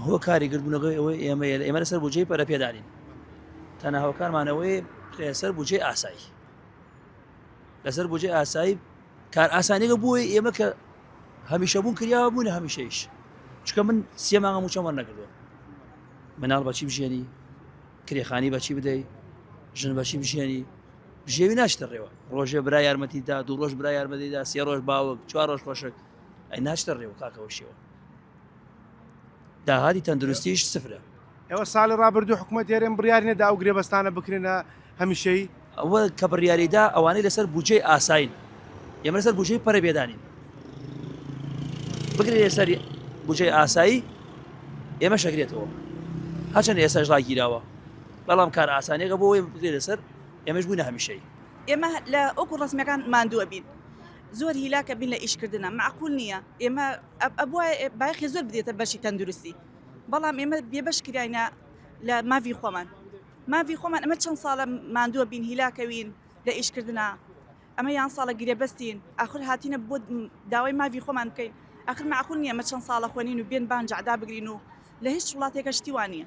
هۆکاری گردبوونەکەی ئەوەی ئێمە ئێمە لەسەر بودجەی پەرەپێدانین تەنها هۆکارمان ئەوەیە بخەیە سەر بودجەی ئاسایی لەسەر بودجەی ئاسایی کار ئاسانیەکە بۆی ئێمە کە هەمیشە بوون کریاوە بوون هەمیشەیش چکە من سێ مانگە موچەم وەرنەگردووە مناڵ بەچی بژێنی کرێخانی بەچی بدەی ژن بەچی بژێنی بژێوی ناچتە ڕێوە ڕۆژێ برا یارمەتی دا دوو ڕۆژ برا یارمەتی دا سێ ڕۆژ باوک چوار ڕۆژ خۆشک ئەی ناچتە ڕێوە کاکەەوە شێوە داهاتی تەندروستیش سفرە. ئێوە ساڵی ڕابردوو حکومەتی هەرێم بڕیاری نەدا ئەو گرێبەستانە بکرێنە هەمیشەیی؟ ئەوە کە بڕیاری دا ئەوانەی لەسەر بودجەی ئاسایین، ئێمە لەسەر بودجەی پەرەپێدانین، بکرێ لەسەر بودجەی ئاسایی ئێمەش ئەگرێتەوە، هەرچەندە ئێستاش ڕاگیراوە، بەڵام کارئاسانییەکە بۆ ئەوەی بکرێ لەسەر ئێمەش بووینە هەمیشەیی. ئێمە لە وەکو ڕەسمیەکان ماندوو ئەبین زۆر هیلاکە بین لە ئیشکردنا مەعقول نییە ئێمە ئەبوایە بایەخی زۆر بدرێتە بەشی تەندروستی بەڵام ئێمە بێبەش کراینە لە ماڤی خۆمان ماڤی خۆمان ئەمە چەند ساڵە ماندووە بین هیلاکەوین لە ئیشکردنا ئەمە یان ساڵە گرێبەستین ئاخر هاتینە بۆ داوای ماڤی خۆمان بکەین ئاخر معقول نییە ئەمە چەند ساڵە خوێنین و بێن بان جەعدا بگرین و لە هیچ وڵاتێکە شتی وا نییە.